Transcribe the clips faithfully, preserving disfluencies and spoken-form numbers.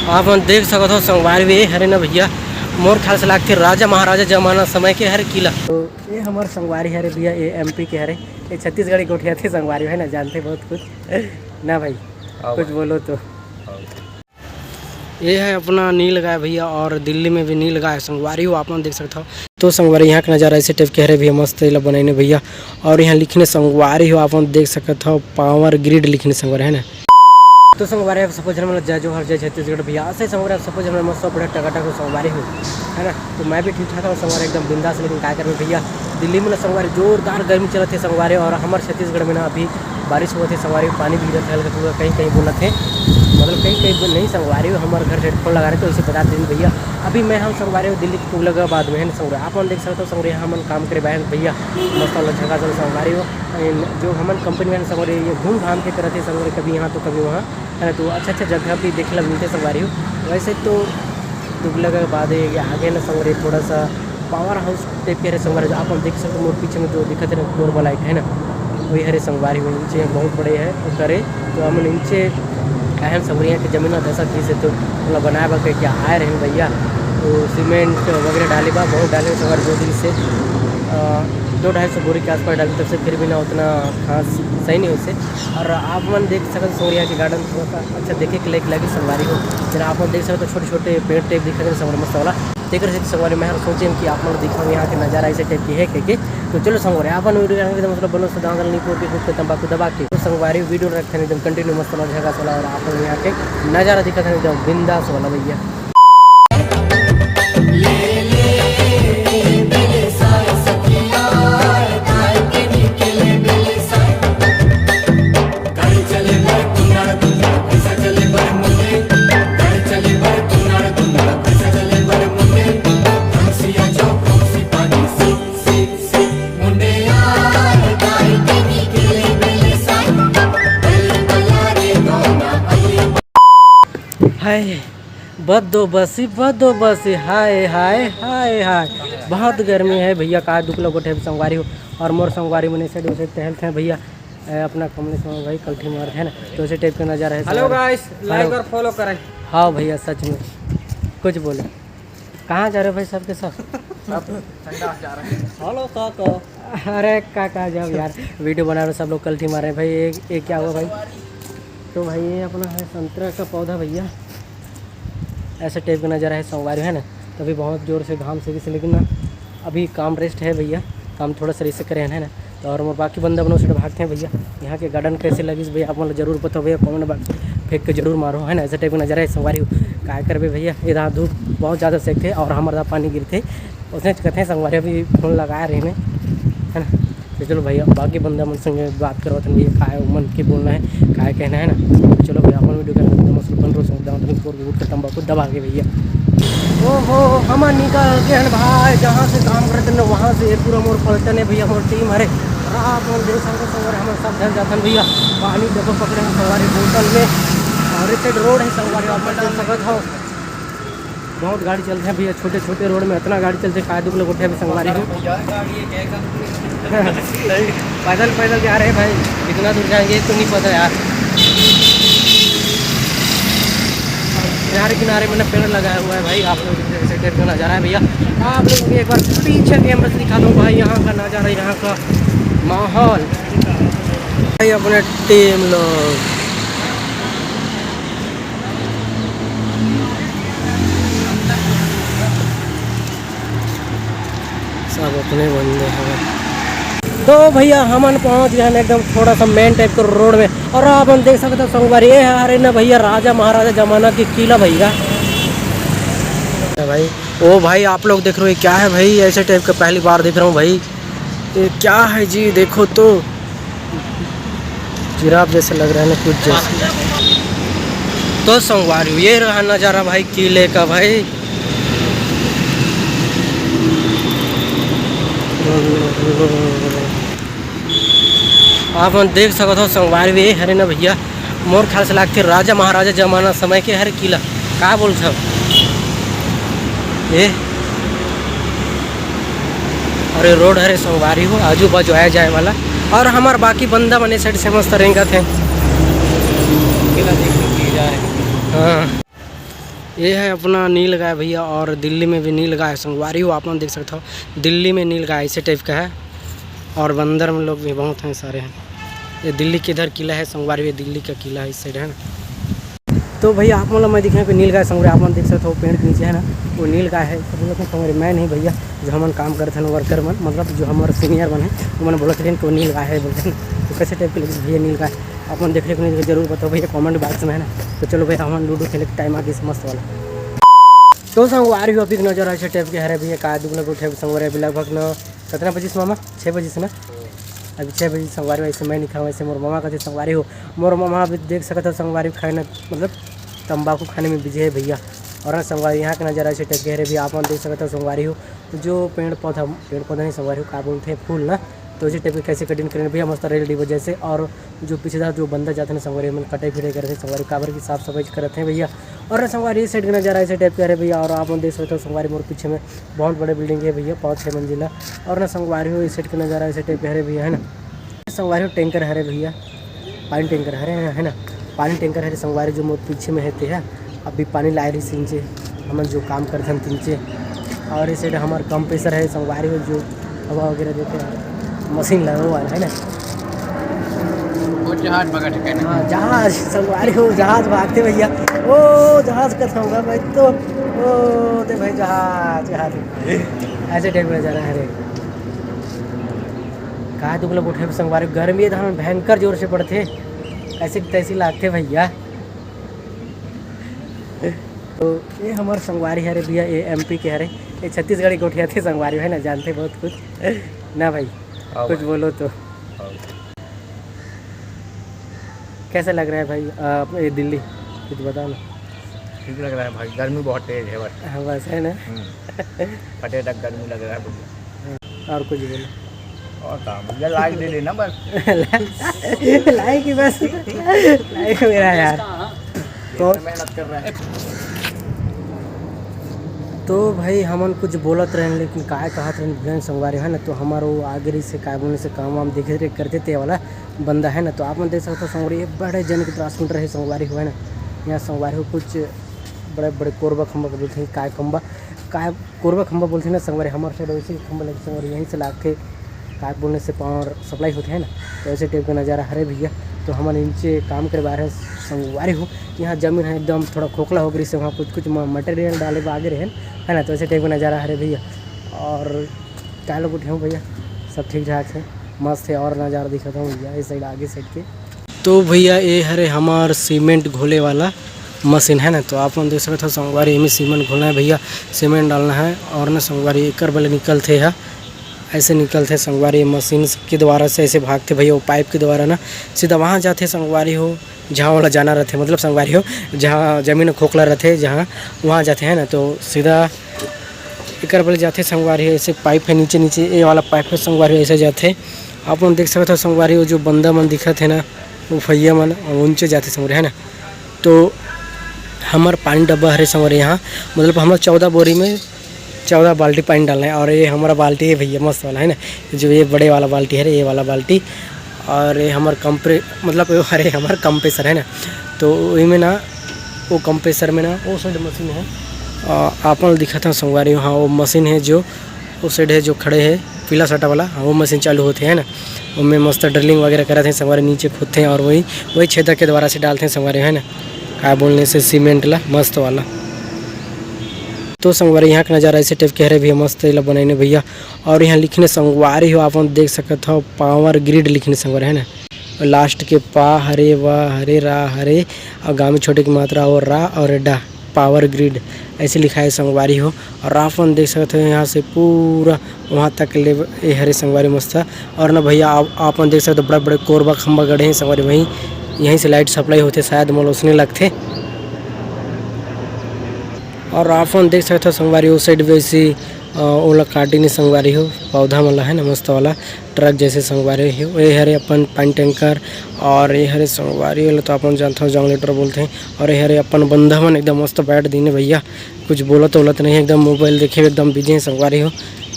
आप मन देख सकत हो संगवारी, ये हरे ना भैया, मोर ख्याल से लागथे राजा महाराजा जमाना समय के हरे किला। तो ये हमर संगवारी हरे भैया, ये एमपी के हरे, ये छत्तीसगढ़ी गोठिया थे संगवारी, है ना, जानते बहुत कुछ ना भाई, हाँ कुछ भाई। बोलो तो। हाँ। ये है अपना नील गाय भैया, और दिल्ली में भी नील गाय संगवारी हो, आप मन देख सकत हो। तो संगवारी, यहाँ का नज़ारा ऐसे टाइप के हरे भैया, मस्त इला बनाइने भैया। और यहाँ लिखने संगवारी हो, आप मन देख सकत हो, पावर ग्रिड लिखने संगवारी, है ना। तो संगवारी, आप सबो झन मन ल जय जोहार, जय छत्तीसगढ़ भैया। ऐसे संगवारी, आप सबो झन मन मस्त बढ़िया टकाटक हो संगवारी हो, है ना। तो मैं भी ठीक ठाक हूँ संगवारी, एकदम बिंदास। लेकिन का करबे भैया, दिल्ली में ना संगवारी जोरदार गर्मी चलत हे संगवारी, और हमर छत्तीसगढ़ में ना अभी बारिश होत हे संगवारी, पानी भी गिरत हे हल्का फुल्का, कहीं कहीं बोलत हे, मतलब कहीं कहीं नहीं संगवारी, हमर घर से फोन लगा रहे तो इसे बता दें भैया। अभी मैं हम संगवारी दिल्ली के तुगलकाबाद में है ना संगवारी, आप मन देख सकते हो संगवारी, हमन काम करे बाहर भैया, मस्त वाला जगह चल संगवारी हो। And जो हमन कंपनी में संगवारी ये घूम घाम के करत हे संगवारी, कभी यहाँ तो कभी वहाँ, है ना। तो अच्छा अच्छा जगह भी देखे ला मिलते संगवारी हो। वैसे तो तुगलकाबाद ये आगे ना संगवारी, थोड़ा सा पावर हाउस टाइप के हरे संगवारी, जो आप मन देख सकते हो मोर पीछे में जो दिखत हे ना, गोरबा लाइट है ना, वही हरे संगवारी हो। नीचे बहुत बड़े है वो करे, तो हमन नीचे अहम संगवारी के जमीन ला दसा तीस है, तो ओला बनाए बर कहिके आए रहे भैया। तो सीमेंट वगैरह डाले बा, बहुत डाले संगवारी, दो दिन से अ, दो ढाई सौ बोरी के आसपास डाले, तब से फिर भी ना उतना खास सही नहीं होइसे। और आप मन देख सकत संगवारी के गार्डन थोड़ा सा अच्छा देखे के लायक लगे संगवारी हो। जेना आप मन देख सकत हो छोटे छोटे पेड़ टाइप दिखत हे संगवारी, मस्त वाला। तेकर सेती संगवारी मैं हर सोचेन कि आप मन ल दिखाऊं यहाँ के नजारा ऐसे टाइप के है कहिके। तो चलो संगवारी, आप मन वीडियो के अंत तक मतलब बनो, सुधांशु नीपुर के गुट के तंबाकू दबा के। तो संगवारी वीडियो रखते हैं एकदम कंटिन्यू मस्त वाला झकास वाला, और आप मन यहाँ के नजारा दिखत हे एकदम बिंदास वाला भैया। हाय, बदो बसी, बदो बसी, हाय, हाय, हाय, हाय। बहुत गर्मी है भैया, का दुख लगो ठे संगवारी हो। और मोर संगवारी मन ऐसे वैसे टहलत हैं भैया, ए, अपना कमलेश मामा भाई कल्ठी मारत है ना, तो ऐसे टाइप का नजारा है हेलो संगवारी। गाइस, लाइक हेलो। और फॉलो करें। हाँ भैया, सच में कुछ बोले, कहाँ जा रहे हो भाई सबके सब? सब संडास जा रहे हैं। हेलो काका। अरे काका, जब यार वीडियो बना रहे हो सब लोग, कल्ठी मार रहे हैं भाई। ये, ये क्या हुआ भाई? तो भाई ये अपना है संतरा का पौधा भैया, ऐसे टाइप का नज़ारा है संगवारी, है ना। तभी बहुत जोर से घाम से भी से, लेकिन ना अभी काम रेस्ट है भैया, काम थोड़ा सा रेस्ट से करे हैं, है ना। तो और मोर बाकी बंदा बनो से भागते हैं भैया। यहाँ के गार्डन कैसे लगिस भैया, आप मन ल जरूर पता हो भैया, कमेंट बॉक्स में फेंक के जरूर मारो, है ना। ऐसे टाइप का नज़ारा है संगवारी हो, काय करबे भैया, इधर धूप बहुत ज़्यादा सेकथे और हमर दा पानी गिरथे, उसने कहते हैं संगवारी अभी फोन लगाए रहे, है ना। तो चलो भैया, बाकी बंदा मन संगे बात करवत हन भैया, काय उमन के बोलना है, काय कहना है ना। तो चलो भैया, अपन वीडियो के अंदर मस्त बन रहो, संग दांत में कोर के गुटखा तंबाकू दबा के भैया। ओहो, हमन निकल के हन भाई, जहाँ से काम करते हैं वहाँ से। ये पूरा मोर पलटन है भैया, मोर टीम हरे। और आप मन देख सकते हो संगवारी, हमन सब झन जाथन भैया, पानी डब्बा पकड़े हैं संगवारी बोतल में। और इस साइड रोड है संगवारी, आप मन देख सकत हो। बहुत गाड़ी चलथे भैया, छोटे छोटे रोड में इतना गाड़ी चलथे, काय दुख लगथे अभी संगवारी हो। पैदल पैदल जा रहे हैं भाई, कितना दूर जाएंगे तो नहीं पता यार। किनारे किनारे मैंने पेड़ लगाया हुआ है भाई, आप लोग ऐसे टाइप का नज़ारा है भैया। आप लोग एक बार पीछे कैमरा से दिखा दो भाई, यहाँ का नज़ारा, यहाँ का माहौल। भाई अपने टीम लोग सब अपने बंदे हवे। तो भैया हमन पहुंच गए हैं एकदम थोड़ा सा मेन टाइप के रोड में, और आप मन देख सकते हो संगवारी, ये हरे ना भैया राजा महाराजा जमाना की किला भैया। भाई, ओ भाई, आप लोग देख रहे हो ये क्या है भाई? ऐसे टाइप का पहली बार देख रहा हूँ भाई। ये क्या है जी? देखो तो, जिराफ जैसे लग रहा है ना, कुछ जैसे। तो संगवारी, ये रहा नज़ारा भाई किले का भाई। आप मन देख सकत हो संगवारी, ये हरे ना भैया, मोर ख्याल से लागथे राजा महाराजा जमाना समय के हरे किला, का बोलथव? ए, अरे रोड हरे संगवारी हो, आजू बाजू आए जाए वाला। और हमर बाकी बंदा मन ए साइड से मस्त रेंगत हे। हाँ। ये है अपना नील गाय भैया, और दिल्ली में भी नील गाय है संगवारी हो, आप मन देख सकते हो, दिल्ली में नील गाय ऐसे टाइप का है, और बंदर में लोग भी बहुत हैं, सारे हैं। ये दिल्ली के इधर किला है संगवारी, ये दिल्ली का किला है इस साइड, है ना। तो भैया, आप मन ला मैं दिखाऊं कि नील गाय संगवारी, आप मन देख सकते हो पेड़ के नीचे, है ना, वो नील गाय है। सब लोग संगवारी, मैं नहीं भैया, जो हमन काम करते हैं वर्कर मन, मतलब जो हमारे सीनियर मन है, वो मन बोलत रहिन कि वो नील गाय है बोलते हैं। तो कैसे टाइप के लगे भैया नील गाय, आप मन देखने को नहीं जरूर बताओ भैया कमेंट बॉक्स में, है ना। तो चलो भैया, हमन लूडो खेले के टाइम आ गई मस्त वाला। तो संगवारी हो, अभी के नजर ऐसे टाइप के हरे भैया, का दुगना गोठे संगवारी अभी लगभग न कितना बजिस मामा? छः बजिस ना। अभी छः बजे संगवारी हो, ऐसे मैं नहीं खाऊँ, ऐसे मोर मामा कहते संगवारी हो। मोर मामा अभी देख सकत हो संगवारी खाए ना, मतलब तंबाकू खाने में बिजी है भैया। और ना संगवारी, यहाँ के नजारा ऐसे टाइप के हरे भैया, आप मन देख सकत हो संगवारी हो, जो पेड़ पौधा, पेड़ पौधा नहीं संगवारी हो, का बोलते हैं, फूल ना, तो ऐसे टाइप के कैसे कटिंग करें भैया, मस्त रेल डिब्बा जैसे। और जो पीछे था, जो बंदा जाते ना संगवारी, मन कटाई फिराई करते संगवारी, काबर की साफ सफाई करते हैं भैया। और ना संगवारी, इस साइड का नजारा ऐसे टाइप के हरे भैया, और आप मन देख सकते हो संगवारी, मोर पीछे में बहुत बड़े बिल्डिंग है भैया, पाँच छः मंजिला। और ना संगवारी हो, इस साइड का नजारा ऐसे टाइप के हरे भैया, है ना। संगवारी हो, टैंकर हरे भैया, पानी टैंकर हरे, है ना, पानी टैंकर हरे संगवारी, जो मोर पीछे में है ते है, अभी पानी लाए रही सिंचे, हमन जो काम करथन तिंचे। और इस साइड हमार कंप्रेसर है संगवारी हो, जो हवा वगैरह देते हैं, मशीन लगा हुआ है ना। वो जहाज बगट के ना। हाँ, जहाज संगवारी हो, जहाज भागते भैया। ओ जहाज कथा होगा भाई तो। ओ दे भाई, जहाज, जहाज। ऐसे टाइप में जाना है रे। का दुगला गोठे संगवारी, गर्मी है धान भयंकर जोर से पड़ते, ऐसे तैसी लागते भैया। तो ये हमार संगवारी हरे भैया, ये एमपी के हरे, ये छत्तीसगढ़ी गोठिया थे संगवारी, है ना, जानते बहुत कुछ ना भाई। हाँ कुछ भाई। बोलो तो। हाँ। कैसा लग रहा है भाई, आ, ये दिल्ली, कुछ बताओ ना। ठीक लग रहा है भाई, गर्मी बहुत तेज है बस। हाँ, बस है ना। हम्म। फटे तक गर्मी लग रहा है भैया। हाँ, और कुछ बोलो। और काम भैया, लाइक दे देना बस। लाइक ही बस। लाइक मेरा यार। तो मेहनत कर रहा है। तो भाई, हमन कुछ बोलत रहन, लेकिन काय कहत रहन, भूलन संगवारी, है ना। तो हमार वो आगे रही से काय बोलने से काम वाम देखे रेख करते ते वाला बंदा, है ना। तो आप मन देख सकते हो संगवारी, ये बड़े जन के ट्रांसमीटर है संगवारी हो, है ना। यहाँ संगवारी हो कुछ बड़े बड़े कोरबा खंबा के बोलते हैं, काय खंबा, काय कोरबा खंबा बोलते हैं ना संगवारी, हमारे साइड वैसे ही खंबा लगे संगवारी, यहीं से लागथे, काय बोलने से पावर सप्लाई होते है ना। तो ऐसे टाइप का नज़ारा हरे भैया। तो हमन नीचे काम करे बार है संगवारी हो, यहाँ जमीन है एकदम थोड़ा खोखला हो गई से, वहाँ कुछ कुछ मटेरियल डाले आगे रहे, है ना। तो ऐसे टाइप का नज़ारा हरे भैया। और क्या लोग उठे हो भैया, सब ठीक ठाक है, मस्त है। और नज़ारा दिखाता हूँ भैया इस साइड, आगे साइड के। तो भैया, ये हरे हमार सीमेंट घोले वाला मशीन, है ना। तो आप मन देख सकते हो संगवारी, एमे सीमेंट घोलना है भैया, सीमेंट डालना है। और ना संगवारी, एकर बले निकलथे है, ऐसे निकलथे संगवारी, मशीन के द्वारा से ऐसे भागथे भैया, वो पाइप के द्वारा ना सीधा वहाँ जाथे संगवारी हो, जहाँ वाला जाना रहथे, मतलब संगवारी हो, जहाँ जमीन खोखला रहथे, जहाँ वहाँ जाथे, है ना। तो सीधा एकर बले जाथे संगवारी हो, ऐसे पाइप है नीचे नीचे, ये वाला पाइप है संगवारी हो, ऐसे जाथे। आप मन देख सकत हो संगवारी हो, जो बंदा मन दिखत है ना, वो भैया मन उनचे जाथे संगवारी, है ना। तो हमर पानी डब्बा हरे संगवारी, यहाँ मतलब हमर चौदह बोरी में चौदह बाल्टी पानी डालना है। और ये हमारा बाल्टी है भैया, मस्त वाला है ना, जो ये बड़े वाला बाल्टी है, ये वाला बाल्टी। और ये हमार कंप्रे मतलब ये हरे हमार कंप्रेसर है ना, तो इमे ना वो कंप्रेसर में ना वो साइड मशीन है, अ, आप मन दिखत है संगवारी, हाँ वो मशीन है जो वो साइड है जो खड़े है पीला सट्टा वाला, हाँ, वो मशीन चालू होते है ना, ओमे मस्त ड्रिलिंग वगैरह करत हैं संगवारी, नीचे खोदते हैं और वही वही छेदा के द्वारा से डालते हैं संगवारी, है ना, का बोलने से सीमेंट ला मस्त वाला। तो संगवारी, यहाँ का नज़ारा ऐसे टाइप के हरे भैया, मस्त एला बनाइने भैया। और यहाँ लिखने संगवारी हो, आप मन देख सकत हो, पावर ग्रिड लिखने संगवारी, है ना। लास्ट के पा हरे, वा हरे, रा हरे, और गाँव में छोटे की मात्रा और रा और डा, पावर ग्रिड ऐसे लिखा है संगवारी हो। और आप मन देख सकते हो यहाँ से पूरा वहाँ तक ले ए हरे संगवारी मस्त। और ना भैया, आप, आप मन देख सकते हो बड़े बड़े कोरबा खंबा गड़े हैं संगवारी, वहीं यहीं से लाइट सप्लाई होते, शायद मोला उसने लगते। और आप मन देख सकते हो संगवारी, उस साइड वैसी अ, ओला काटी नहीं संगवारी हो, पौधा मन ला है ना मस्त वाला ट्रक जैसे संगवारी हो। ये हरे अपन पानी टैंकर और ये हरे संगवारी हो, तो अपन जानते हो जनरेटर बोलते हैं। और ये हरे अपन बंदा मन एकदम मस्त बैठ दीने भैया, कुछ बोलत वोलत नहीं है, एकदम मोबाइल देखे एकदम बिजी है संगवारी हो,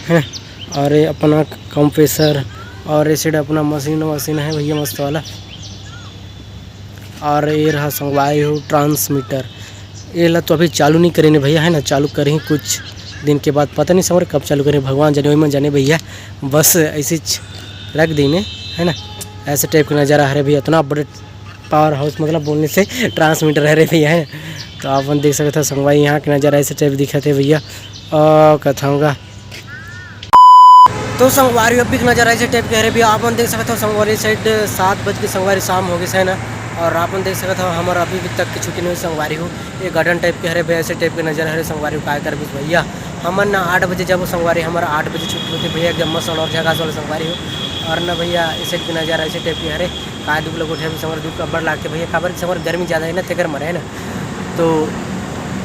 है ना। और ये अपना कंप्रेसर और ये साइड अपना मशीन वशीन है भैया मस्त वाला। और ये रहा संगवारी हो ट्रांसमीटर, ये ला तो अभी चालू नहीं करे ने भैया, है ना, चालू करही कुछ दिन के बाद, पता नहीं संगवारी कब चालू करे, भगवान जाने, ओही मन जाने भैया। बस ऐसे रख दीने, है ना, ऐसे टाइप का नज़ारा हरे भैया। इतना बड़े पावर हाउस, मतलब बोलने से ट्रांसमीटर हरे भैया, है ना। तो आप मन देख सकत हो संगवारी, यहाँ के नज़ारा ऐसे टाइप दिखत हे भैया। और कथाऊँगा तो संगवारी, अभी के नज़ारा ऐसे टाइप के हरे भैया। आप मन देख सकत हो संगवारी, साइड सात बज के संगवारी शाम हो गइस है ना। और आप मन देख सकत हो हमर अभी, अभी तक की छुट्टी नहीं हुई संगवारी हो। ये गार्डन टाइप के हरे भैया, ऐसे टाइप के नज़ारा हरे संगवारी हो। काय करबिस भैया, हमन ना आठ बजे जाबो संगवारी, हमर आठ बजे छुट्टी होथे भैया, एकदम मस्त और झकास वाला संगवारी हो। और ना भैया, इस साइड के नज़ारा ऐसे टाइप के हरे। काय दुख लगो ठे संगवारी, दुख अब्बड़ लागथे भैया, काबर कि संगवारी गर्मी ज़्यादा है ना, तेकर मरे है ना। तो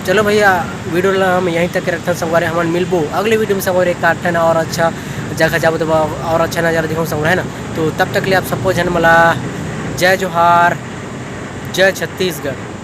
चलो भैया, वीडियो ला हम यहीं तक रखथन संगवारी, हमन मिलबो अगले वीडियो में संगवारी, एक आठ ठन और अच्छा जगह जाबो तो और अच्छा नज़ारा दिखाऊँ संगवारी, है ना। तो तब तक ले आप सबको झन मला जय जोहार, जय छत्तीसगढ़।